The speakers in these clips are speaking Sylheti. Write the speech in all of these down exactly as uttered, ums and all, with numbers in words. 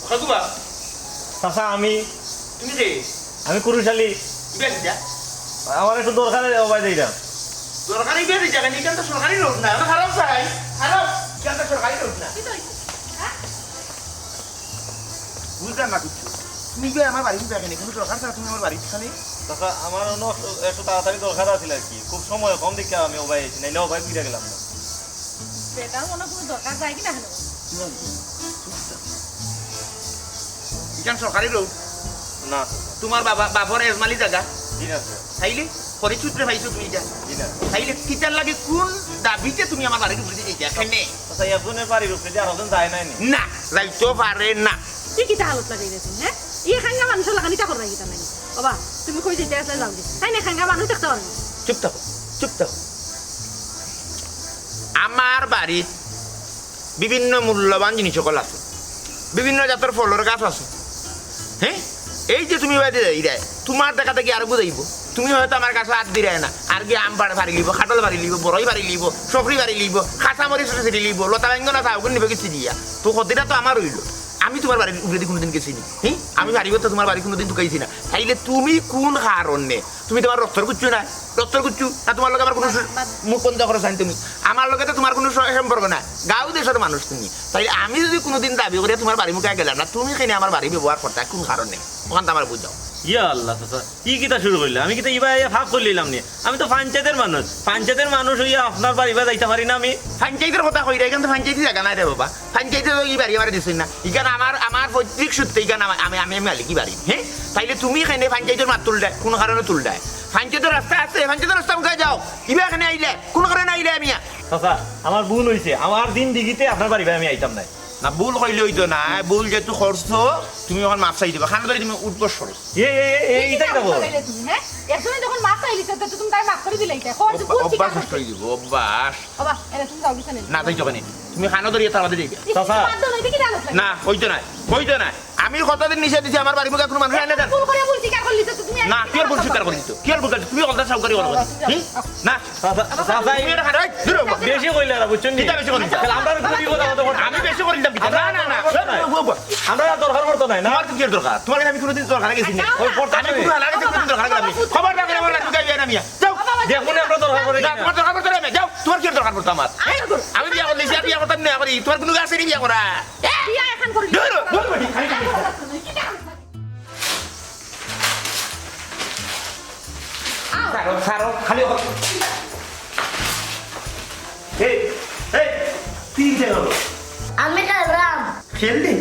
কাকু বা, চাচা, আমি তুমি কে? আমি কুরুশ আলী। ইবা কিতা? আমার একটু দরকারে অবায় যাইরাম। দরকারে ইবা কিতা? কেন, ইখান তো সরকারি রোড না, আমরা খারাপ চাই। খারাপ, ইখান তো সরকারি রোড না। বুঝলাম না কিচ্ছু। তুমি ইবা আমার বাড়িত ইবা কেনে? কুনু দরকার ছাড়া তুমি আমার বাড়িত ইখানে? চাচা, আমার অনো একটু তাড়াতাড়ি দরকার আছিল আর কি। খুব সময় কম দেখিয়া আমি অবায় আইছি, নাইলে অবায় ঘুরিয়া গেলাম না। বেটার মনো কুনু দরকার যায় কি না কেনে? ইখান সরকারি রোড? না, স্যার। তুমার বাবা, বাপর এজমালি জাগা? জি না, স্যার। তাইলে পরিচয় পাইছো তুমি ইটা? জি না। তাইলে কিতার লাগি, কুন দাবিতে তুমি আমার বাড়ির উপরে যাইতায়? কেনে? আচ্ছা, একজনের বাড়ির উপরে যে আরেকজন যায় না নি? না, যাইতো পারে না। ই কিতা হালত লাগাইলে তুমি, হে? ই খাঙ্গা মানুষর লাখান ইতা কররায় কিতার লাগি? বাবা, তুমি কই যাইতায় আছলায় যাওগি। তাইন খাঙ্গা মানুষ দেখতা পারো না। চুপ থাকো, চুপ থাকো। আমার বাড়িত বিভিন্ন মূল্যবান জিনিস অকল আছে, বিভিন্ন জাতর ফলর গাছ আছে। হে, এই যে তুমি বাড়িত যাইরায়, তুমার দেখা দেখি আরোগু যাইবো। তুমি হয়তো আমার গাছো আত দিরায় না, আরোগি আম পাড়ি পাড়ি লইবো, কাঁঠাল পাড়ি লইবো, বড়ই পাড়ি লইবো, সফরি পাড়ি লইবো, কাঁচা মরিচ ছিঁড়ি লইবো, লতা বেঙ্গন আছে অগুন নিবোগি ছিঁড়িয়া। তো ক্ষতিটা তো আমার অইলো। আমি তুমার বাড়ির উপরেদি কুনুদিন গেছি নি? হে, আমি বাড়ির কথা তুমার বাড়ি কুনুদিন ঢুকাইছি না। তাইলে তুমি কুন কারণে তুমি তুমার রক্তর কুচ্ছু না, রক্তর কুচ্ছু না, তুমার লগে আমার কুনু স-, মুখ বন্ধ করো চাইন তুমি। আমার লগে তো তুমার কুনু স-, সম্পর্ক নাই, গাঁও দেশর মানুষ তুমি। তাইলে আমি যুদি কুনুদিন দাবি করিয়া তুমার বাড়ির মুখে গেলাম না, তুমি কেনে আমার বাড়ি ব্যবহার করতায়, কুন কারণে? অখানতা আমারে বুঝাও। ইয়া আল্লাহ, চাচা, ই কিতা শুরু করলা? আমি কিতা ইবায় আইয়া পাপ করিলাইলাম নি? আমি তো পঞ্চায়েতর মানুষ, পঞ্চায়েতর মানুষ অইয়া আপনার বাড়িবায় যাইতা পারি না আমি? পঞ্চায়েতর কথা কইরায়, ইখান তো পঞ্চায়েতি জাগা নায় রে বাবা। পঞ্চায়েতে তো ই বাড়ি আমারে দিছইন না। ইখান আমার, আমার পৈতৃক সূত্রে ইখান আমা-, আমি, আমি, আমি মালিকি বাড়ি। হে? তাইলে তুমি কেনে পঞ্চায়েতর মাত তুলরায়? কুন কারণে তুলরায়? পঞ্চায়েতর রাস্তা আছে, পঞ্চায়েতর রাস্তা মুখায় যাও। ইবা কেনে আইলায়? কুন কারণে আইলায় মিয়া? চাচা, আমার ভুল অইছে। আমার জিন্দেগিতে আপনার বাড়িবায় আমি আইতাম নায়। না, ভুল কইলে অইতো না। ভুল যেহেতু করছো, তুমি অখন মাফ চাই দিবা। কানো ধরি তুমি উঠবস করো। এ, এ, এ, এ, ইতা কিতা বল? তুমি, হে? একজনে যখন মাফ চাইলিছে, তো তুমি তারে মাফ করি দিলাইতায়। কও যে ভুল স্বীকার করছে। অভ্যাস নষ্ট অই যাইবো, অভ্যাস। বাবা, এরে তুমি যাও, বিছানায়। না, যাইতো কেনে? তুমি কানো ধরিয়া তার বাদে যাইবা। চাচা। বাদ দাও না, ইটা কিতা আলোচনা? না, অইতো নায়, অইতো নায়। আমি কতদিন নিষেধ দিছি, আমার বাড়ির মুখে কুনু মানুষ আয় না জান। ভুল করিয়া ভুল স্বীকার করলিছে তো তুমি। না, কিওর ভুল স্বীকার করলিছো? কিওর ভুল স্বীকার? তুমি অকলতা সাউকারি করো। হুম? না। চাচা, চাচা, তুমি এটা খারাপ, এই, দূর হও। বেশি কইলা না, বুঝছইন নি? কিতা বেশি কইলাম? তাহলে আমরা করি কথা বলতে পারতাম। আমি বেশি কইলাম কিতা? না, না, না, না। আমরা দরকার পড়তো নায় না। তুমার কিওর দরকার? তুমার কাছে আমি কুনুদিন দরকারে গেছি নি। ওই পড়তাম আমি কুনু এলাকাতে কুনুদিন দরকারে গেলাম নি। খবরদার, আমার বাড়ির মুখে আইবা না মিয়া। যাও। দেখো নি, আমরা দরকার পড়ে না, কিনা? তুমার দরকার পড়তো নায়, যাও। তুমার কিওর দরকার পড়তো আমার? আমি বিয়া করলিছি, আর বিয়া করতাম না করি। তুমার কুনু আছে নি বিয়া করা? বিয়া এখন করি। দূর, দূর, দূর, খালি খালি। ছাড়ো, ছাড়ো, খালি ওর। এই, এই, তুই কিতা করো? আমি খেলরাম। খেললি?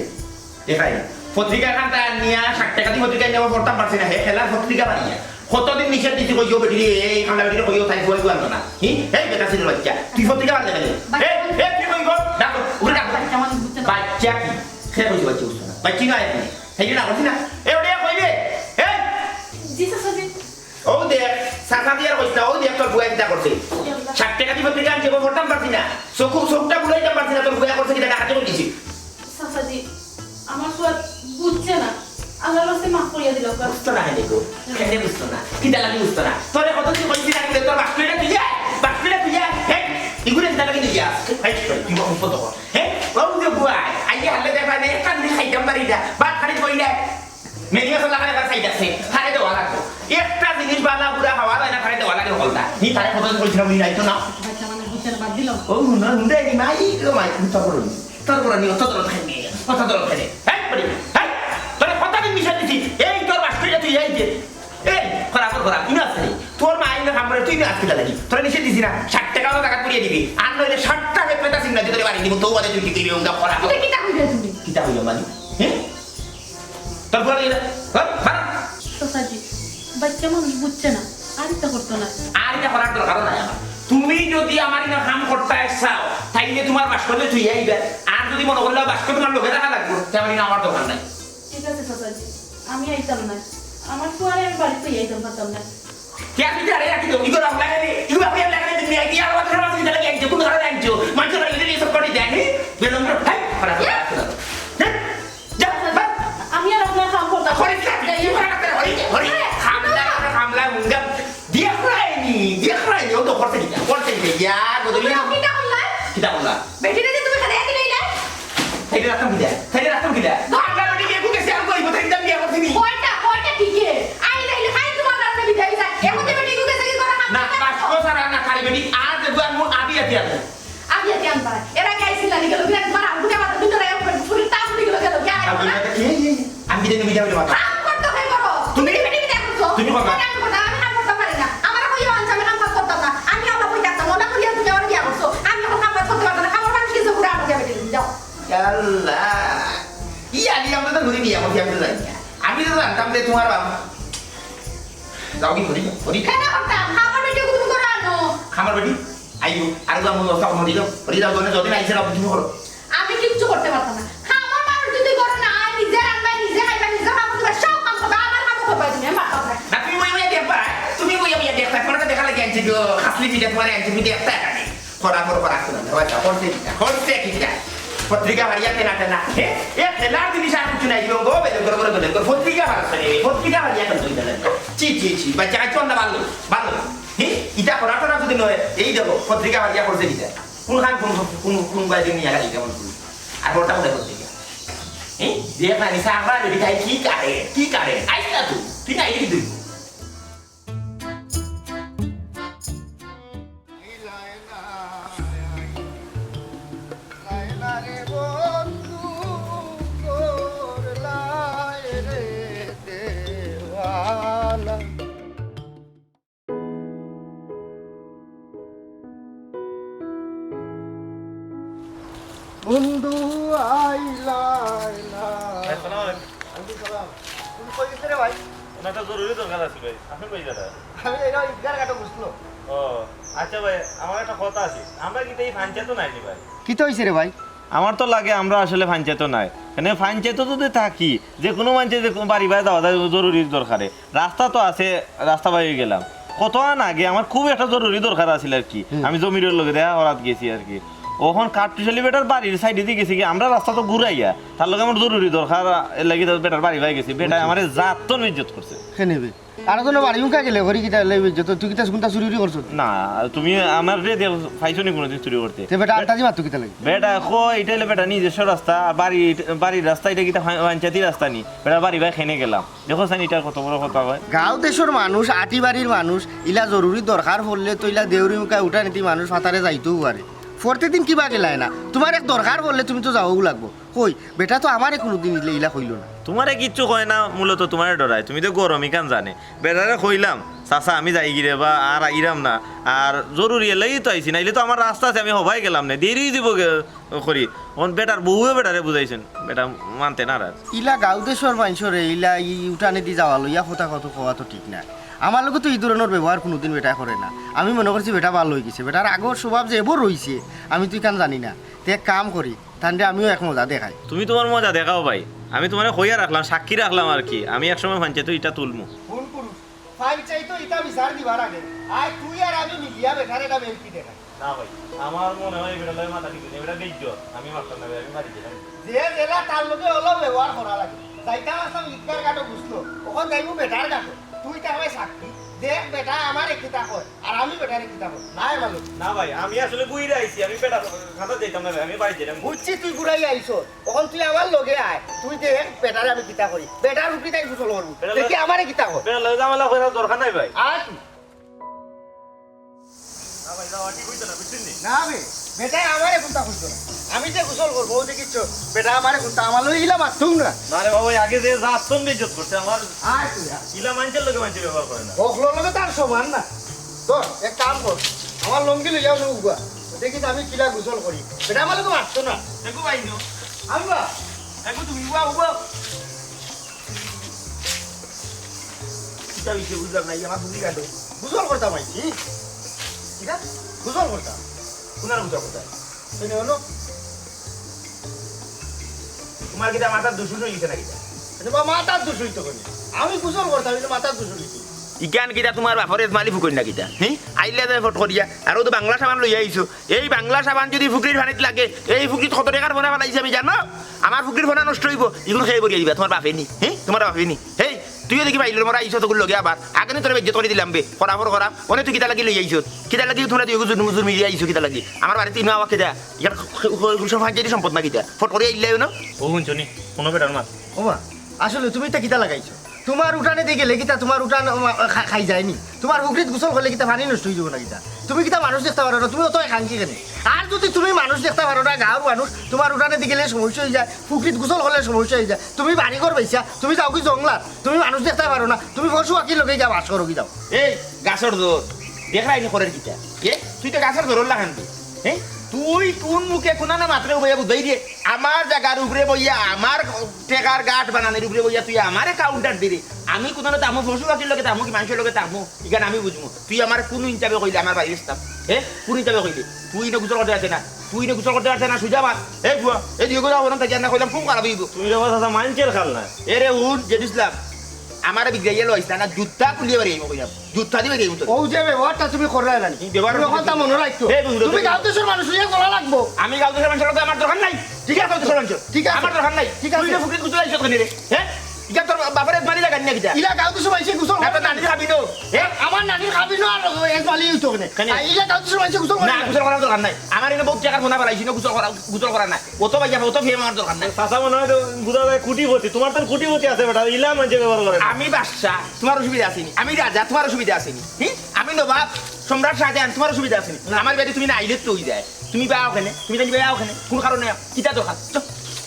এ ভাই, পত্রিকা খান তাই আনিয়া, ষাইট টেকা দি পত্রিকা আনিয়া পড়তাম পারছি না, হে খেলার পত্রিকা বানিয়া। কতদিন নিষেধ দিছি কইও বেটিরে, এই কামলা বেটিরে কইও তাই ফুয়াই ফুয়াই আনতো না। হি? এই বেটা ছেলের বাচ্চা, তুই পত্রিকা বানলে কেনে? বাচ্চা এই, এই, তুই কই গো? ডাকো, উঠে ডাকো। বাচ্চা মানুষ বুঝছে না। বাচ্চা কি? সে কইছে বাচ্চা বুঝতো না। বাচ্চা কি না আপনি? হেইটা না, বুঝি না। এ, ওটা কইবে? এই! জি, চাচাজি। অউ দেখ, চাচাজি আর কইস না, অউ দেখ তোর ফুয়ায় কিতা করছে। কি আল্লাহ? ষাইট টেকা দি পত্রিকা আনছে, পড়তাম পারছি না। চকু, চকুটা বুলাইতাম পারছি না, তোর ফুয়ায় করছে কিতা, ডাকাতি করি দিছে। চাচাজি, আমার ফুয়া বুঝছে না। আল্লাহর ওয়াস্তে মাফ করিয়া দিলাউক্কা। বুঝতো না কেনে গো? কেনে বুঝতো না? কিতা লাগি বুঝতো না? তোরে কত দিন কইছি না, তোর বাস্কুড়িটা তুই যা, বাস্কুড়িটা তুই যা। হেই, ইগুরে কিতা লাগি নিয়া আস? হেই, তুই মুখ বন্ধ কর। হে, অউ যে বুয়াই, আইয়া হারলে দেখবা না, একটা জিনিস খাইতাম পারি না, ভাত খালি বই নাই। মেনি মাছ লাগালে তার সাইড আছে, তারে দেওয়া লাগবো। একটা জিনিস বালা বুরা খাওয়া যায় না, তারে দেওয়া লাগে হকলতা। নি তারে কত কইছিলাম, নি নাই তো না। আচ্ছা, মানে, বুঝছেন, বাদ দিলাম। ও, না, না, রে, মাই, ও মাই, তুমি তো করো নি। তোর বড় নি, অত দরদ খাই নি, অত দরদ খাই নি। হেই, বড়ি, হেই, তোরে কত দিন নিষেধ দিছি, এই তোর বাস্কুড়িটা তুই এই যে। এই, খরা কর, খরা, ইনো আছে নি? তোর মা ইনো কাম করে, তুই ইনো আজকে দাঁড়াবি। তোরে নিষেধ দিছি না, ষাইট টেকা অইলো, টাকা ঘুরিয়ে দিবি। আর নইলে ষাইটটা হেলমেট আছে না, তুই তোরে বাড়ি দিব, তো বাদে তুই কি দিবি, ওটা খরা কর। এটা কিতা কইলে তুমি? কিতা কইলো মানে? হ্যাঁ? তোর ঘরে গেলে, ঘর, ঘর। চাচাজি, বাচ্চা মানুষ বুঝছে না, আর ইতা করতো না। আর ইতা করার দরকারও নাই আমার। তুমি যদি আমার ইনো কাম করতায় চাও, তাইলে তুমার বাস্কো লইয়া তুই আইবা। আর যদি মনে করলে বাস্কো তুমার লগে রাখা লাগবো, তে আমার ইনো আমার দরকার নাই। ঠিক আছে চাচাজি, আমি আইতাম না। আমার ফুয়ারে আমি বাড়িত থইয়া আইতাম পারতাম না। কে আপনি আরে রাখি দেবো, ইগো রাখলা রে, ইগো আপনি রাখলা রে, তুমি আইডিয়া আমার কাছে মাছ দিতে লাগে, আনছো, কোন কারণে আনছো? মানষর বাড়ি গেলে এসব করে দেয়, হ্যাঁ? বেলম করে, হাই, খারাপ, খারাপ, খারাপ। হ্যাঁ? যা, যা, যা। আমি আর আপনার কাম করতাম না। হরি, হরি, হরি, হরি, হরি। হামলা, হামলা, হুঙ্গা। দেখরায়নি, দেখরায়নি, ও তো করছে কিতা, করছে কিতা, ইয়া, গদলিয়া। তুমি কিতা করলা? কিতা করলা? বেটিরে যে তুমি খেদাইয়া দিলাইলা? তাইলে রাখতাম কিতা? তাইলে রাখতাম কিতা? ধর। হামলা বেটি আমি কিতা তুমি যাবে মাথা? কাম করতে হয় করো। তুমি তুমি তুমি দেখো তো। তুমি করবা। আমি করতাম, আমি কাম করতে পারি না। আমার কইও আনছে, আমি কাম কাজ করতাম না। আমি আবার কই থাকতাম? ওনা করিয়া তুমি আমার বিয়া করছো। আমি এখন কাম কাজ করতে পারতাম না। কামর মানুষ কিছু ঘুরে আমাকে বেটি যাও। আল্লাহ। ই আলি আমরা তো ঘুরি নিয়ে আমাকে আমি তো জানি না। আমি তো জানতাম যে তোমার বাবা। যাও কি করি? করি? কেন করতাম? কামর বেটি তুমি করে আনো। কামর বেটি? আইও। আর তো আমি ব্যবস্থা করে দিলাম। করি যাও, তুমি যদি আইছে না, তুমি করো। আমি কিচ্ছু করতে পারতাম না। কামর মানুষ যদি করে না, নিজে রান্না, নিজে খাইবা, নিজে কাম করবা, সব কাম করবা, আমার কামও করবা তুমি, আমি পারতাম না। না, তুমি ওই ওই দেখবা, তুমি ওই ওই দেখবা, তোমার তো দেখা লাগে আনছি গো, খাসলি পিঠা তোমার আনছি, তুমি দেখতে পারি। করা করো, করা করো, করা করো, করছে কিটা, করছে কিটা? পত্রিকা হারিয়া কেনা কেনা, হে? এ খেলার জিনিস আর কিছু নাই, গো, গো, বেদে করো, করো, করো, করো, পত্রিকা হারাচ্ছে রে, পত্রিকা হারিয়া কেন তুই দিলেন? চি, চি, চি, বাচ্চা কাচ্চা অন্ধা ভালো, ভালো। হে? ইটা করা টরা যদি নয়, এই দেখো, পত্রিকা হারিয়া করছে কিটা? কোন খান, কোন, কোন, কোন বাইরে নিয়ে গেল, কেমন কোন? আর ওটা কোথায় করতে গিয়া? হে? দেখ না, নিশা আমরা রেডি খাই, কি কারে, কি কারে? আইস না তুই, তুই না, এই তুই। বন্ধু আইলা, আইলা। ভাই, আসসালামু আলাইকুম। ওয়ালাইকুম সালাম। তুমি কই গেছিলে রে ভাই? না, একটা জরুরি দরকার আছে ভাই। আপনি কই যাবেন? আমি এই ঈদগাহ ঘাটে বসলো। ও, আচ্ছা ভাই, আমার একটা কথা আছে। আমরা কিন্তু এই পঞ্চায়েতও নাইনি ভাই। কিতা হইছে রে ভাই? আমার তো লাগে আমরা আসলে পঞ্চায়েতও নাই। মানে পঞ্চায়েতও যদি থাকি, যে কোনো মানুষের যে কোনো বাড়ি বাড়ি যাওয়া যায় জরুরি দরকারে। রাস্তা তো আছে, রাস্তা বাই গেলাম। কত আন আগে আমার খুব একটা জরুরি দরকার আছিল আর কি। হুম। আমি জমিরর লগে দেখা করাত গেছি আর কি। ওখান কাঠটুশালি বেটার বাড়ির সাইডে দিয়ে গেছি কি, আমরা রাস্তা তো ঘুরাইয়া, তার লগে আমার জরুরি দরকার, এর লাগি তো বেটার বাড়ি বাই গেছি। বেটায় বুঝছি। আমারে জাতন ইজ্জত করছে। হে নেবে। আর তো না বাড়ি উনকা গেলে করি কিতা লেবে যত তুই কিতা কোনটা চুরি উরি করছো? না, তুমি আমার রে দেও পাইছো নি কোনোদিন চুরি করতে? তে বেটা আন্তাজি মারতো কিতা লাগে? বেটা কো, এটা হইলে বেটা নিজস্ব রাস্তা, আর বাড়ি, বাড়ির রাস্তা, এটা কিতা পঞ্চায়েতি রাস্তা নি? বেটা বাড়ি বাই খেনে গেলাম। দেখো সাইন, এটা কত বড় কথা হয়। গাঁও দেশর মানুষ, আটি বাড়ির মানুষ, ইলা জরুরি দরকার পড়লে তো ইলা দেউরি মুখায় উঠা নিতি মানুষ ফাতারে যাইতেও পারে। প্রতিদিন কিবা গেলায় না, তোমার এক দরকার পড়লে তুমি তো যাওয়াও লাগবো। কই, বেটা তো আমারে কোনোদিন ইলা, ইলা কইলো না। তোমারে কিচ্ছু কয় না, মূলত তোমারে ডরায়। তুমি তো গরম ইখান জানে। বেটারে কইলাম, "চাচা, আমি যাই গিরে বা আর আইরাম না। আর জরুরি এর লাগি তো আইছি, নাইলে তো আমার রাস্তা আছে, আমি হবাই গেলাম না, দেরি দিব গে-, করি।" অখন বেটার বউয়ে বেটারে বুঝাইছেন, বেটা মানতে নারাজ। ইলা গাঁও দেশর মানষরে, ইলা ই উঠানে দি যাওয়া লইয়া কথা কত কওয়া তো ঠিক না। আমার লগে তো এই ধরনের ব্যবহার কোনোদিন বেটা করে না। আমি মনে করছি বেটা ভালো হয়ে গেছে, বেটার আগর স্বভাব যে এবো রইছে, আমি তো ইখান জানি না। তে এক কাম করি, তানরে আমিও এক মজা দেখাই। তুমি তোমার মজা দেখাও ভাই, আমি তোমারে কইয়া রাখলাম, সাক্ষী রাখলাম আর কি, আমি এক সময় পঞ্চায়েতো ইটা তুলমু। কোন পুরুষ? পঞ্চায়েতো ইটা বিচার দিবার আগে আয় তুই আর আমি মিলিয়া বেটার এটা বেলকি দেখাই। না ভাই, আমার মনে হয় বেটা লগে মাথা ঠিক নেই, বেটা বেইজ্জত, আমি মারতাম না ভাই, আমি মারি দিলাম। যে জেলা তার লগে অলপ ব্যবহার করা লাগে। যাইতাম আসলাম ইটকার কাটো বুঝলো, ওখান যাইমু বেটার কাটো। তুই তো আমায় সাক্ষী। দেখ বেটা আমারে কিতা কয়, আর আমি বেটারে কিতা কয়। নাই ভালো। না ভাই, আমি আসলে ঘুরে আইছি, আমি বেটা খাতা দিতাম না ভাই, আমি বাড়ি যেতাম। বুঝছি তুই ঘুরাই আইছো, এখন তুই আমার লগে আয়, তুই দেখ বেটারে আমি কিতা করি। বেটার উপরে তাই গোসল করবো, বেটা দেখি লগে আমারে কিতা কয়। বেটা লগে ঝামেলা করার দরকার নাই ভাই। আর তুই? না ভাই, যাওয়া ঠিক হইতো না, বুঝছেন নি? না বে, বেটায় আমারে কোনটা কইতো না। আমি যে গোসল করবো, ও যে কিচ্ছু, বেটা আমারে কোনটা আমার লগে ইলা মারতুম না। না রে বাবা, ওই আগে যে যা আসতাম বেইজ্জত করছে আমার। আয় তুই আয়। ইলা মানষের লগে মানষে ব্যবহার করে না। হকলর লগে তার সমান না। ধর, এক কাম কর, আমার লঙ্গি লইয়া অনো উবা। দেখি আমি কিলা গোসল করি। বেটা আমার লগে মারতো না। দেখো ভাই, নো। আমি বা। দেখো তুমি উবা, উবা। কিতা বিষয় বুঝলাম না, এই আমার বুদ্ধি কাটো। গোসল করতাম আইছি। কিতা? গোসল করতাম। কোনার গোসল করতাম? এনে হলো? তোমার কিতা মাথার দোষ হয়ে গেছে নাকি? আরে বা মাথার দোষ হইতো কেন? আমি গোসল করতাম, এটা মাথার দোষ হইতো। ইখান কিতা তোমার বাপর এজমালি ফুকইর না কিতা? হি? আইলে যে ফট করিয়া, আর ও তো বাংলা সাবান লইয়া আইছো। এই বাংলা সাবান যদি ফুকরির পানিত লাগে, এই ফুকরিত কত টাকার ফোনা ফালাইছি আমি জানো? আমার ফুকরির ফোনা নষ্ট হইব, ইগুন খেয়ে বলিয়া দিবা, তোমার বাপে নি, হি? তোমার বাপে নি। হেই, তুইও দেখি বাইলের মরা আইছো তোগুর লগে আবার। আগে নি তোরে বেজ্জত করি দিলাম বে, করা ফর করা। অনে তুই কিতা লাগি লইয়া আইছো? কিতা লাগি তোমরা দুইও জুর, জুর মিলিয়া আইছো কিতা লাগি? আমার বাড়িত ইনো আওয়া কিতা? ইয়ার খ-, খ-, খ-, সব পঞ্চায়েতি সম্পদ না কিতা? ফট করিয়া আইলে না? ও হুনছো নি? কোনো বেটার মাত। ওমা, আসলে তুমি ইতা কিতা লাগাইছো? তোমার উঠানে দি গেলে কিতা তোমার উঠান, ওমা, খা-, খাই যায়নি? তোমার ফুকরিত গোসল করলে কিতা পানি নষ্ট হয়ে যাবো না কিতা? তুমি কিতা মানুষ দেখতা পারো না? তুমি অত একাঙ্কি কেনে? আর যুদি তুমি মানুষ দেখতা পারো না, গাঁওর মানুষ তুমার উঠানেদি গেলে সমস্যা অইযায়, পুখরিত গোসল করলে সমস্যা অইযায়, তুমি বাড়িঘর বেচিয়া তুমি যাওগি জংলাত, তুমি মানুষ দেখতা পারো না, তুমি পশু পাখির লগে গিয়া বাস করোগি যাও। এই গাছর জোর, দেখরায়নি করের কিতা? এ, তুই তো গাছর জোরর লাখান দি। হ্যাঁ? তুই কুন মুখে কুনানো মাতরে উবাইয়া বুঝাই রে? আমার জাগার উপরে বইয়া, আমার টেকার গাট বানানির উপরে বইয়া তুই আমারে counter দিরে। আমি কুনানো তামু, পশু পাখির লগে তামু, কি মানষর লগে তামু? ইখান আমি বুঝমু। তুই আমারে কুনু হিসাবে কইলে আমার বাড়ির ইস্তাম। হে? কুনু হিসাবে কইলে? তুই ইনো গোসল করতে পারতে না। তুই ইনো গোসল করতে পারতে না, সুজা মাত। এই বুয়া, এই দুইও গোসল করতে পারতে না, কইলাম খুব খারাপ অইবো। তুমি রে কথা মানষর খাল না। এরে হুন, জেড ইসলাম, আমারে বিগড়াইয়া লইস না, না জুতা খুলিয়া বাড়ি আইমু কইলাম। জুতা দি বাড়ি আইমু তোরে। অউ যে ব্যবহারটা তুমি কররায় না নি? কি ব্যবহার তুমি করছি? অখন তা মনো রাখো। এই বন্ধু, তুমি গাঁও দেশর মানুষ অইয়া চলা লাগবো। আমি গাঁও দেশর মানষর লগে আমার দরকার নাই। ঠিক আছে? গাঁও দেশর মানষর। ঠিক আছে। আমার দরকার নাই। ঠিক আছে। তুই যে পুখরিত গোসল আইছস কেনে রে? হ্যাঁ? ইটা তোর বাপর এজমালি লাগান না কিতা? ইলা গাঁও দেশর মানষে গোসল না, করে তোর না। নানির খাবি নো। হ্যাঁ? আমার নানির খাবি নো আর এজমালি অইতো কেনে। কেনে? আর ইলা গাঁও দেশর মানষে গোসল করে না, না। গোসল করার দরকার নাই। আমার ইনো বউত টেকার বোনা ফালাইছি, ইনো গোসল করা, গোসল করা নাই। অত পয়সা, অত ফেম আমার দরকার নাই। চাচা মনে অয় তো বুঝা যায় কোটিপতি, তুমার তো কোটিপতি আছে বেটা, ইলা মানষে ব্যবহার করে। আমি বাদশা, তুমার অসুবিধা আছে নি? আমি রাজা, তুমার অসুবিধা আছে নি? হি? আমি নবাব, সম্রাট শাহজাহান, তুমার অসুবিধা আছে নি? না। আমার বাড়ি তুমি না আইলে তো অইযায়। তুমি বায় অখানে, তুমি জানি বায় অখানে। কুন কারণে? কিতা দরকার? চল,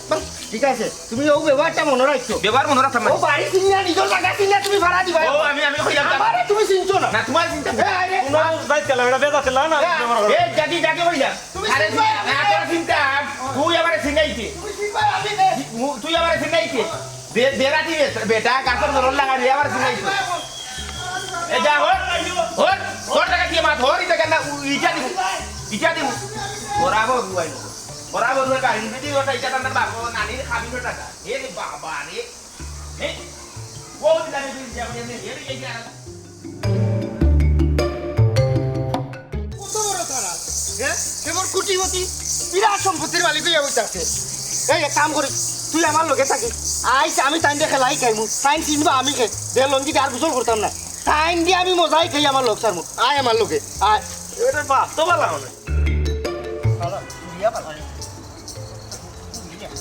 বল। ঠিক আছে, তুমি অউ ব্যবহারটা মনো রাখো। ব্যবহার মনো রাখতাম না। অউ বাড়ি চিনিয়া, নিজর জাগা চিনিয়া তুমি ভাড়া দিবায়। ও, আমি, আমি কইলাম তো। আমারে তুমি চিনছো না। না, তুমারে চিনতাম না। এ, আরে। কুনু যাইত গেলা, বেটা বেজাত গেলা না, এ, ব্যবহার করো। এ, জাগি, জাগি কইলাম। তুমি আরে, চিনবায়, আমি না, তোরা চিনতাম। তুই আমারে চিনাইতে। তুমি চিনবায়, আমি নে। তুই আমারে চিনাইতে। বে-, বেড়াতি বে-, বেটা, গাছর জোরর লাগা রে, আমারে চিনাইতে। এ যা, হর, হর, হর, টাকা দিয়ে মাত, হর, ইটা কেন, উ, ইটা দিমু, ইটা দিমু। বরাবর রুয়াই, বরাবর রুয়াই, কাহিনী বেটি, ওটা ইটা তার বাপ, ও নানির খাবি ওটা। এ রে বাবা রে। এ, ও দিলা রে, দিলা রে, এ রে, এ রে, এ রে। কত বড় তারা, হ্যাঁ? এমন কোটিপতি, বিরাট সম্পত্তির মালিক অইয়া বইতাছে। এই, এক কাম করি, তুই আমার লগে থাকিস। আইজ আমি তাইনরে খেলা হিকাইমু, তাইন চিনবা আমি কে। দে লঙ্গি দে, আর গোসল করতাম না। তাইন দি আমি মজা হিকাই আমার লগ ছাড়মু। আয় আমার লগে, আয়। এরে বাপ, তো ভালা মানে।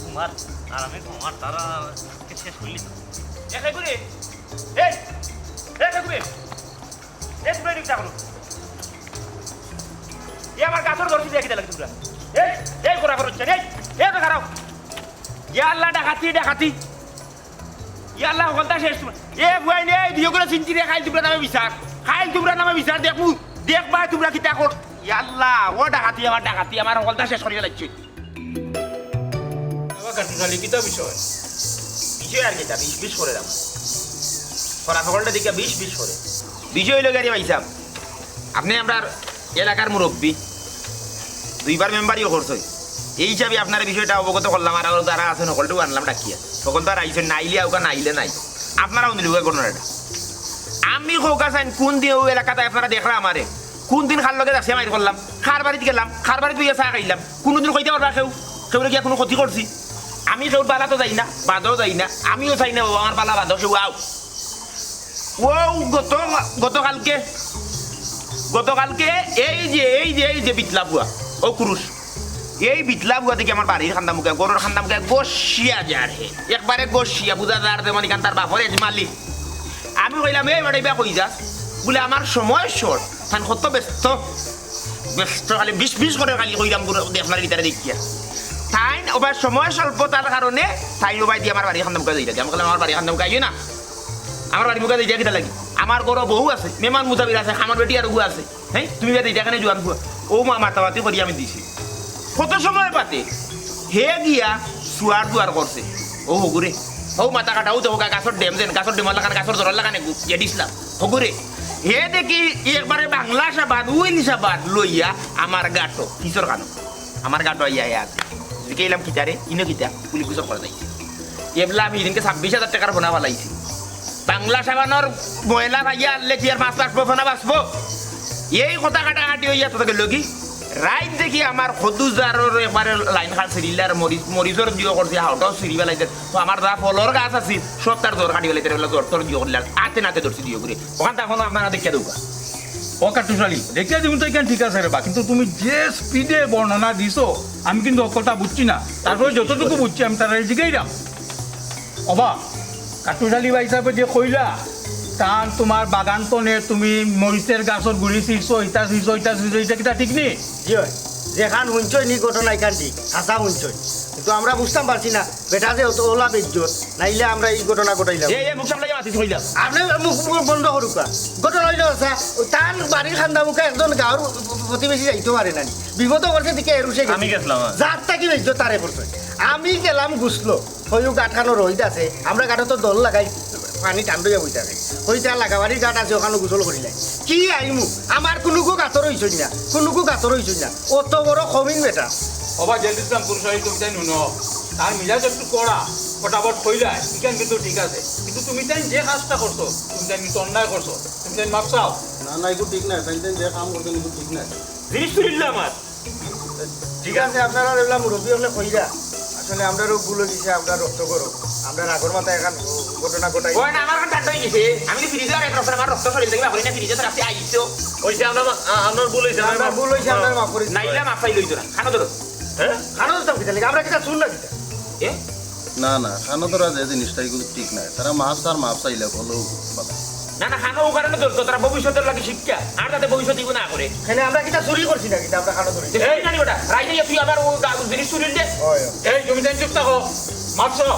তোমার আর আমি তোমার তারা শেষ করলি। এ, এ, এ, এ, এ, এ, এ, তুমরা এদিকে দেখো। এ আমার গাছর দরজা দিয়া কিতা লাগি তুমরা? এই, এই করা করো, এই, এই তো খারাপ। ইয়া আল্লাহ, ডাকাতি, ডাকাতি। ইয়া আল্লাহ, হকলতা শেষ তুমরা। এ বুয়াইন, এই দিও করে চিনছি রে, খাইল তুমরা নামে বিচার। খাইল তুমরা নামে বিচার দেখমু। দেখবায় তুমরা কিতা কর। ইয়া আল্লাহ, ও ডাকাতি, আমার ডাকাতি, আমার হকলতা শেষ করিয়া লাগছে। বাবা কাটুশালী, কিতা বিষয়? বিষয় আর কিতা, বিষ বিষ করে রাখো। খরা ফকলটা দেখে বিষ বিষ করে। বিষয় অইলো গিয়া রে ভাইসাব, আপনে আমরার এলাকার মুরব্বি, দুইবার মেম্বারিও করছইন, এই হিসাবে আপনারে বিষয়টা অবগত করলাম। আর আরো যারা আছইন, হকলটাও আনলাম ডাকিয়া। হকল তো আর আইছইন না, আইলে আউকা, না আইলে নাই। আপনারাও নিলুগা ঘটনাটা। আমি কউকা চাইন, কুন দিন অউ এলাকাত আপনারা দেখরা আমারে, কুন দিন কার লগে যাচিয়া মাইর করলাম, কার বাড়িত গেলাম, কার বাড়িত বইয়া চা খাইলাম, কুনুদিন কইতা পারবা কেউ, কেউরে গিয়া কুনু ক্ষতি করছি? আমি কেউর বালাত যাই না, বাদো যাই না, আমিও চাই না অউ আমার বালা বাদো কেউ আউক। অউ গত, গতকালকে, গতকালকে এই যে, এই যে, এই যে বিটলা ফুয়া, অউ কুরুশ, এই বিটলা ফুয়া দেখি আমার বাড়ির কান্দা মুখে, ঘরর কান্দা মুখে গসিয়া যার হে, একবারে গসিয়া বুঝা যার যে মানে ইখান তার বাপর এজমালি। আমি কইলাম, "এই বেটা, ইবা কই যাস?" বুলে, "আমার সময় short।" তাইন কত ব্যস্ত, ব্যস্ত, খালি বিষ বিষ করে খালি কইলাম, গুরু, দে আপনার গিটারে দেখিয়া। তাইন ওবায় সময় স্বল্পতার কারণে তাইন ওবায়দি আমার বাড়ির কান্দা মুখে যাইরা। আমি কইলাম, "আমার বাড়ির কান্দা মুখে আইও না, আমার বাড়ির মুখে যাইরা কিতা লাগি? আমার ঘরো বউ আছে, মেহমান মুতাবির আছে, আমার বেটি আর বউ আছে।" হ্যাঁ, তুমি বাদে ইটা কেনে জোয়ান ফুয়া? অউ মা মাতামাতি করি আমি দিছি। কত সময় বাদে হে গিয়া সুয়ার দুয়ার করছে। অউ হগুরে। অউ মাথা কাটা, অউ দেখো গা-, গাছর ডেম যেন, গাছর ডেমর লাখান, গাছর জোরর লাখান এগু, ইয়া দিছলাম। হগুরে। হে দেখি একবারে বাংলা সাবান, উইন সাবান লইয়া আমার গাটো, কিসর কানো? আমার গাটো আইয়া, আইয়া আছে। জিকাইলাম কিতারে, ইনো কিতা, বুলি গুজব করা যাইছে। এবলা আমি হিদিনকে ছাব্বিশ হাজার টেকার ফোনা ফালাইছি। বাংলা সাবানর ময়লা ভাইয়া আনলে কি আর পাঁচ লাখ ফোনা বাঁচবো? এই কথা কাটাকাটি অইয়া তো গেল কি? রাইত দেখি আমার খদুজারর একবারে লাইন খান সিরিলার মরিচ, মরিচর দিও করছে, হাওটাও সিরি ফালাইছে। তো আমার যা ফলর গাছ আছিল, সব তার জোর কাটি ফালাইছে, এগুলা জোর তোর দিও করলে আতে নাতে ধরছি দিও করে। ওখান তো এখন আপনারা দেখিয়া দেউকা। ও কাটুশালী, দেখিয়া দিমু তো ইখান ঠিক আছে রে বা, কিন্তু তুমি যে স্পিডে বর্ণনা দিছো, আমি কিন্তু হকলতা বুঝছি না। তারপরে যতটুকু বুঝছি আমি তারারে জিগাইরাম। ওবা, কাটুশালী ভাইসাবে যে কইলা, তান তুমার বাগান তনে তুমি মরিচর গাছর গুড়ি ছিড়ছো, ইটা ছিড়ছো, ইটা ছিড়ছো, ইটা কিতা ঠিক নি? জি অয়, যেখান হুনছইন নি ঘটনা ইখান ঠিক, হাছা হুনছইন। কিন্তু আমরা বুঝতাম পারছি না, বেটা যে অত অলা বেইজ্জত, নাইলে আমরা ই ঘটনা ঘটাইলাম। এ, এ, মুখ সামলাইয়া মাতিস কইলাম। আপনে মুখ, মুখ বন্ধ করুক্কা। ঘটনা অইলো হাছা, তান বাড়ির কান্দা মুখা একজন গাঁওর প্রতিবেশী যাইতো পারে না নি। বিপদো পড়ছে দেখি এরুশে গেছে। আমি গেছলাম, হ্যাঁ। যার থাকি বেইজ্জত তারে করছে। আমি গেলাম গুছলো। হইউ গাটখানো রইদ আছে, আমরা গাটো তো দল লাগাই, পানি ঠান্ডা অইয়া বই থাকে। হইতে আর লাগাবাড়ির গাট আছে, ওখানো গোসল করিলাই। কি আইমু? আমার কুনুগু গাতর অইছইন না, কুনুগু গাতর অইছইন না। অত বড় খমিন বেটা। ওবা জেল ইসলাম পুরুষ হয়ে তুমি তাই নুনো। তার মিজাজ একটু কড়া, ফটাফট কইলায়, ইখান কিন্তু ঠিক আছে। কিন্তু তুমি তাই যে কাজটা করছো, তুমি তাই কিন্তু অন্যায় করছো, তুমি তাই মাপ চাও। না, না, এগু ঠিক না, তাই তাই যে কাম করছো, এগু ঠিক না। জিনিস তো নিলাম আর। ঠিক আছে, আপনারা এগুলা মুরব্বী হকলে কইরা। আসলে আমরারও ভুল অই গেছে, আমরা রক্ত করো। আমরা রাগর মাথায় এখান ঘটনা ঘটাই। ওই না, আমার এখন ঠান্ডা অই গেছে। আমি তো ফ্রিজে আর এক রকম আমার রক্ত শরীর থেকে বার করি না, ফ্রিজে তো রাখছি আইসো। ওই যে আমরা মা-, আ-, আমার ভুল হইছে, আমরা আমরা মাফ-, ভুল অইছে, আমরা মাফ করি দিছি। নাইলে মাফ চাইলে অইতো না। খানো ধরো। হ্যাঁ? খানো ধরতাম কিতা লাগি? আমরা কিতা চুর না কিতা? এ? না, না, খানো ধরা যে জিনিসটা এগুলো ঠিক নাই। তারা মাফ আর মাফ চাইলে বলো কথা। না, না, খানো ও কারণে ধরতো, তারা ভবিষ্যতের লাগি শিক্ষা। আর যাতে ভবিষ্যতে এগুলো না করে। তাহলে আমরা কিতা চুরি করছি না কিতা? আমরা খানো ধরি। এই জানি বেটা, রাইতে গিয়ে তুই আবার ও গা-, জিনিস চুরি দে। হয়। এই, তুমি তাই চুপ থাকো। মাফ চাও।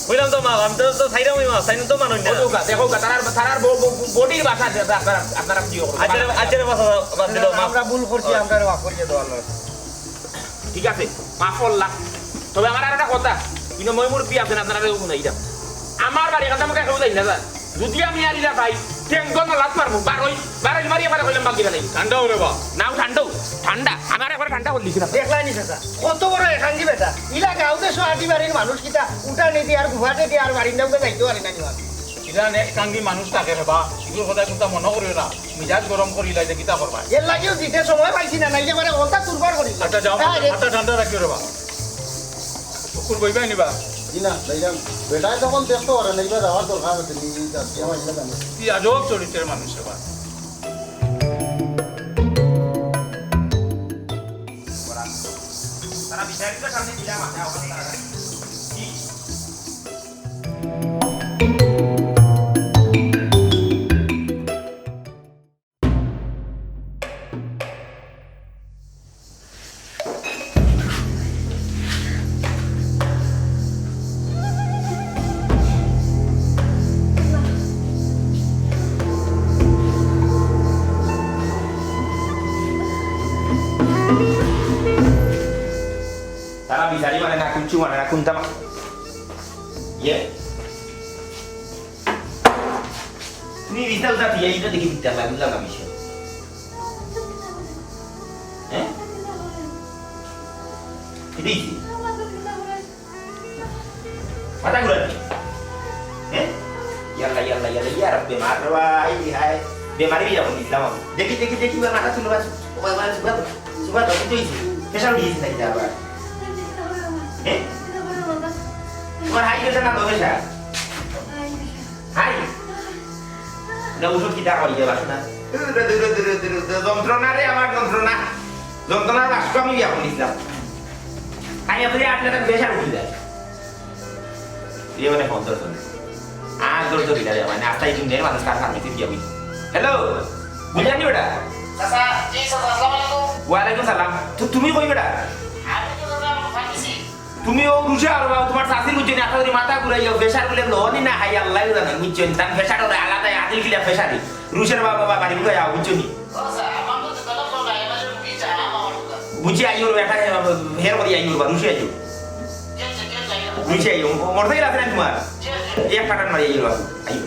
কইলাম তো মাফ, আমি তো, তো চাইলাম ওই মাফ, চাইলাম তো মানুষ না। ও দেখো গা, দেখো গা, তারার, তারার ব-, ব-, ব-, বডির ভাষা দে-, দে-, আপনারা, আপনারা কি করবেন? আচ্ছা রে, আচ্ছা রে, বাবা, বাবা, দিল, মাফ। আমরা ভুল করছি, আমরা মাফ করিয়া দেওয়া লাগবে। ঠিক আছে, মাফ করলাম। তবে আমার আর একটা কথা, কিন্তু মই মুরব্বী আছেন, আপনারা কেউ শুনাই দাম। আমার বাড়ি কথা আমাকে কেউ যাই না, স্যার। যদি আমি আর ইলা ভাই, টেঙ্গন লাত মারমু, বারোই, বারোই মারি আমার কইলাম বাকি বেলাই। ঠান্ডা হরে বা। নাও ঠান্ডা, ঠান্ডা। আমার একবার ঠান্ডা হল দিছি না। দেখলাই নি চাচা, কত বড় একাঙ্গি বেটা। ইলা গাঁও দেশো আদি বাড়ির মানুষ কিতা উঠা নেই আর গুহাতে দিয়ে আর বারিন্দা উঠে যাইতে পারে না নি। ইলা নে একাঙ্গি মানুষ থাকে রে বা, ইগুর কথা কুন্তা মনে করিও না। মিজাজ গরম করি লাইলে কিতা করবা? এর লাগিও জিতে সময় পাইছি না, নাইলে মানে অলতা তুরবার করি। আচ্ছা, যাও, হ্যাঁ, রে। আচ্ছা, ঠান্ডা রাখিও রে বা। কুকুর বইবাই নিবা? জি না, যাইলাম। বেটায় তখন দেখতে পারে না, এবার যাওয়ার দরকার আছে, নিজে যাচ্ছি, আমার এটা জানে। কি আজব চরিত্রের মানুষ রে বা। তারা বিচারিত সামনে দিলাম, আচ্ছা, ওখানে তারা কি? তারা বিচারি মানে না, কিচ্ছু মানে না, কুন্তা মা-, ইয়ে? তুমি বিছনা উঠা দিয়ে এটা দেখি দিতে পারবে, বুঝলাম না বিষয়। হ্যাঁ? এটাই কি? মাথা ঘুরানি। হ্যাঁ? ইয়াল্লা, ইয়াল্লা, ইয়াল্লা, ইয়া রব্বে, মার রে ভাই, হায়। বেমারি বিয়া বলি দিলাম আমি। দেখি, দেখি, দেখি, ওর মাথা তুলো, বাস। ও বাবা, সুগার, সুগার, তুই, তুই, প্রেশার উঠে গেছে নাকি আবার? হ্যাঁ? তোমার হাই প্রেশার না লো প্রেশার? হাই। না, ওষুধ কিতা খাওয়াই যাবা, শোনা? যন্ত্রণা রে, আমার যন্ত্রণা। যন্ত্রণার বাক্স আমি বিয়া করেছিলাম। খাইয়া ধরে আপনার বেশার উঠে যায়। ইয়ে মানে ফোন ধরতো না। আর ধরতো কিনা রে, মানে, আস্তা এই দুনিয়ার মানুষ কার ফার্মেসি দিয়া বুঝি। হ্যালো, বুঝলেন নি ওটা? চাচা, জি চাচা, আসসালামু আলাইকুম। ওয়ালাইকুম সালাম। তু-, তুমি কই বেটা? আমি তো দাদা, আমার ফার্মেসি। তুমি ও রুশে আর বাবা, তোমার চাচির বুঝছো নি, আশা করি মাথা ঘুরাইও, প্রেশার বলে লনি না, হাই আল্লাহ জানে, বুঝছো নি? তার প্রেশার ওরা আলাদা, আদিল কিলা প্রেশারই। রুশের বাবা, বাবা, বাড়ি বুঝাই আও, বুঝছো নি? ও স্যার, আমার তো দোকানে ফোন নাই, আমার রুগী চা, আমার দোকান। বুঝি আইও, বেটা, হের করি আইও, বা রুশে আইও। জি, জি, জি, জি। রুশে আইও, মোটরসাইকেল আছে না তোমার? জি, জি। এই একটা টান মারি আইও, বাবু, আইও।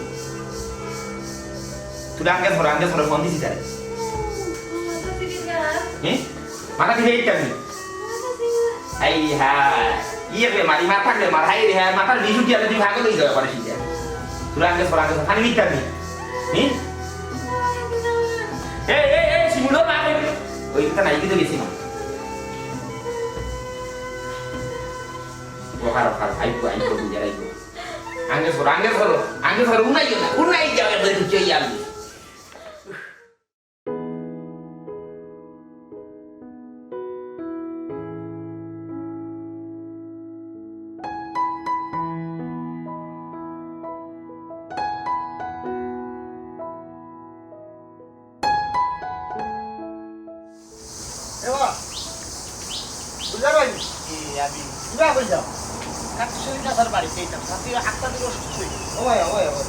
তুই আঙ্গে ধরো, আঙ্গে ধরো, ফোন দিছি তারে। হ্যাঁ? মাথা দিবে এই টানি। এই হ্যাঁ। ইয়ে রে, মারি মাথা রে, মার হাই রে, হ্যাঁ, মাথার বিষ উঠি আমি তুই ভাগে লই যাবে পারে সিধা। তুই আঙ্গে ধরো, আঙ্গে ধরো, খালি মিথ্যা নেই। হ্যাঁ? এই, এই, এই, শিমুলো মা কই? ওই কথা নাই, কিন্তু গেছি না। ও, খারাপ, খারাপ, আইবো, আইবো, বুঝে আইবো। আঙ্গে ধরো, আঙ্গে ধরো, আঙ্গে ধরো, উনাই না, উনাই যাবে, বলে, তুই এই আলু। কই যাও? কাট্টুশালী চাচার বাড়িত যাইতাম। চাচি আটটা দিকে অসুস্থ অইগেছে। ওই, ওই, ওই।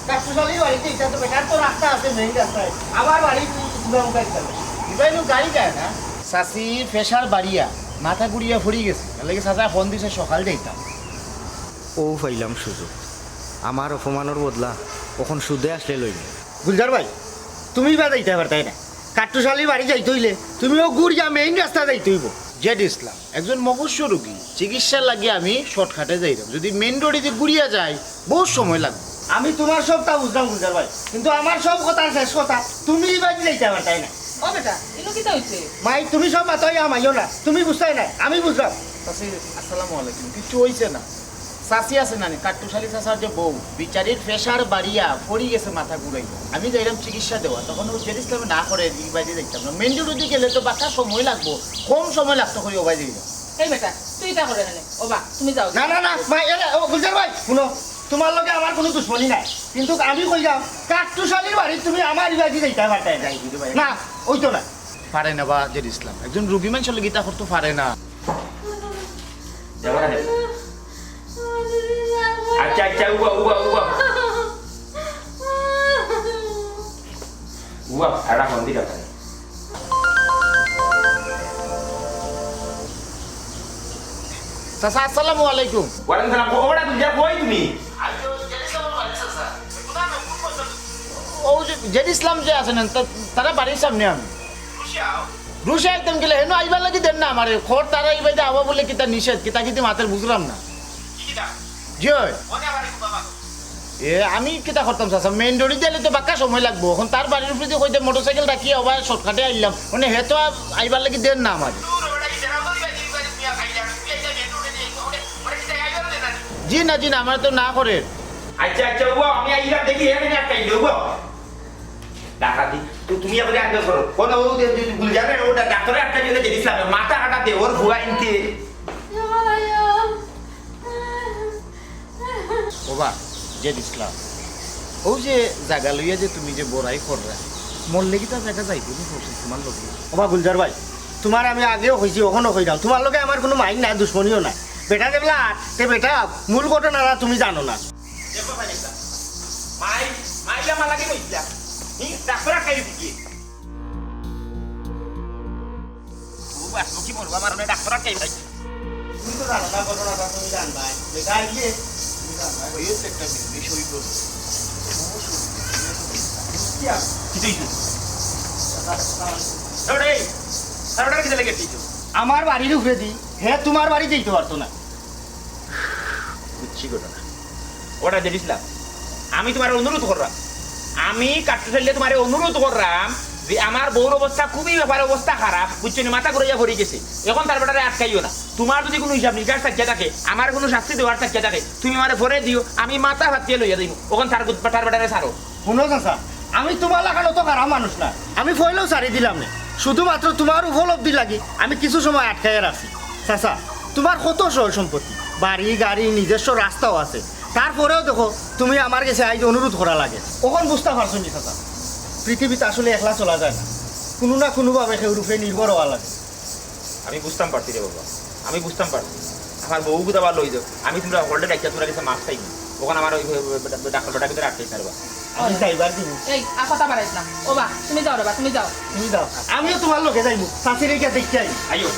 কাট্টুশালীর বাড়িত যাইতায় তো বেটার তো রাস্তা আছে, মেইন রাস্তায়। আমার বাড়ি তুই ইসলাম গাড়ি চালাস। ইবাইনু গাড়ি যায় না। চাচি প্রেশার বাড়িয়া, মাথা ঘুরিয়া পড়ি গেছে। এর লাগি চাচায় ফোন দিছে, সকাল যাইতাম। অউ পাইলাম সুযোগ। আমার অপমানর বদলা অখন সুদে আসলে লইমু। গুলজার ভাই, তুমি বা যাইতায় পারতায় না। কাট্টুশালীর বাড়ি যাইতে অইলে তুমিও ঘুরিয়া মেইন রাস্তা যাইতে অইবো। জেড ইসলাম, একজন মুমূর্ষু রুগী, চিকিৎসার লাগি আমি শর্টকাটে যাইরাম। যুদি মেইন রোডেদি ঘুরিয়া যাই, বউত সময় লাগবো। আমি তুমার সবতা বুঝলাম গুলজার ভাই, কিন্তু আমার সব কথার শেষ কথা, তুমি ইবাদি যাইতায় পারতায় না। ও বেটা, ইনো কিতা অইছে? মাই, তুমি সব মাতো আইয়া হামাইও না, তুমি বুঝতায় না, আমি বুঝলাম। চাচি, আসসালামু আলাইকুম। কিচ্ছু অইছে না। চাচি আছে নানি, কাট্টুশালী চাচার যে বউ, বিচারির প্রেশার বাড়িয়া পড়ি গেছে, মাথা ঘুরাইয়া। আমি যাইরাম চিকিৎসা দেওয়া, তখন অউ জেড ইসলামে না করে, ইবাদি যাইতাম না। মেইন রোডেদি গেলে তো বাক্কা সময় লাগবো, কম সময় লাগতো করি অবায় যাইরাম। এই বেটা, তুই ইতা করে কেনে? ও বা, তুমি যাও। না, না, না, ভাই, এরে, ও, গুলজার ভাই, হুনো, তুমার লগে আমার কুনু দুশমনি নাই, কিন্তু আমি কইরাম, কাট্টুশালীর বাড়িত তুমি আমার ইবাদি যাইতায় পারতায় না। যাই, দিদি ভাই। না, অইতো না। পারে না বা জেড ইসলাম, একজন রুগী মানষর লগে ইতা করতো পারে না। যাবা না? আচ্ছা, আচ্ছা, উবা, উবা, উবা। উবা, আর রাখো, দিকে রাখো। চাচা, আসসালামু আলাইকুম। ওয়ালাইকুম সালাম। ও, ওরা দুইটা কই তুমি? অউ যে জেড ইসলাম যে আছে না, তা-, তারার বাড়ির সামনে আমি। রুশে আইতাম কিলা, হেনো আইবার লাগি দের না আমারে। খর তারা ইবাদি আওয়া বুলে কিতা নিষেধ, কিতা কিতি মাতের বুঝরাম না। জি অয়। এ, আমি কিতা করতাম চাচা, মেইন রোডেদি আইলে তো বাক্কা সময় লাগবো। অখন তার বাড়ির উপরেদি কইতে মোটরসাইকেল রাখিয়া আবার শর্টকাটে আইলাম, মানে হে তো আর আইবার লাগি দের না আমারে। জি না, জি না, আমারে তো না করের। আচ্ছা, আচ্ছা, ও, আমি আইলাম দেখি, এখানে আটকাই দেবো। ডাকাতি, তো তুমি এখন আগে করো। কোন ও যে, যে গুলজারের ওটা ডাক্তারে আটকাই দিলে যে ইসলামে মাথা কাটা দে, ওর ভুয়া ইনতে। ও বা, জেড ইসলাম, অউ যে জাগা লইয়া যে তুমি যে বড়াই কররা, মরলে কিতা জাগা যাইবো নি কওছে তুমার লগে? ও বা গুলজার ভাই, তুমারে আমি আগেও কইছি, অখনো কইরাম, তুমার লগে আমার কুনু মাইর নাই, দুশমনিও নাই। বেটা যেবলা আট, তে বেটা মূল ঘটনাটা তুমি জানো না। দেখো ভাই, মাই, মাইলা মালা কি কইছিলা? হি, ডাক্তার আটকাই দিছি কি? ও, আসলো কি মরবা, আমার মনে ডাক্তার আটকাই ভাই। তুমি তো জানো না ঘটনাটা, তুমি জানবায়। বেটা আইলে, তুমি জানবায়। ওই হচ্ছে একটা বিষয় করো। কি আর? কি হইছে? তাহলে, তাহলে কি তাহলে গেছিস? আমার বাড়ির উপরেদি, হে তুমার বাড়ি যাইতো পারতো না। বুঝছি ঘটনা। ওটা জেড ইসলাম, আমি তুমারে অনুরোধ কররাম, আমি কাট্টুশালীরে তুমারে অনুরোধ কররাম যে আমার বউর অবস্থা খুবই ব্যাপারে অবস্থা খারাপ, বুঝছো নি? মাথা ঘুরাইয়া পড়ি গেছে, অখন তার বেটারে আটকাইও না। তুমার যুদি কুনু হিসাব নিকাশ থাকিয়া থাকে, আমারে কুনু শাস্তি দেওয়ার থাকিয়া থাকে, তুমি আমারে পরে দিও, আমি মাথা ফাটিয়া লইয়া যাইমু, অখন তার গু-, তার বেটারে ছাড়ো। হুনো চাচা, আমি তুমার লাখান অত খারাপ মানুষ না, আমি পয়লাউ ছাড়ি দিলাম নে, শুধুমাত্র তুমার উপলব্ধির লাগি আমি কিছু সময় আটকাইয়া রাখছি। চাচা, তুমার কত সয় সম্পত্তি, বাড়ি, গাড়ি, নিজস্ব রাস্তাও আছে, তারপরেও দেখো তুমি আমার গেছে আইজ অনুরোধ করা লাগে। অখন বুঝতা পারছো নি চাচা, পৃথিবীত আসলে একলা চলা যায় না, কুনু না কুনুভাবে কেউর উপরে নির্ভর অওয়া লাগে। আমি বুঝতাম পারছি রে বাবা, আমি বুঝতাম পারছি। আমার বউ গুদা বার লই যাও, আমি তুমরা হকলরে ডাকিয়া তুমরার গেছে মাফ চাইমু। অখন আমার ওই ডাক্তার বেটার ভিতরে আটকাইছ না রে বাবা। আমি যাইবার দিমু। এই, আর কথা বাড়াইছ না। ও বা, তুমি যাও রে বা, তুমি যাও। তুমি যাও, আমিও তুমার লগে যাইমু, চাচিরে গিয়া দেখিয়া আই। আইও।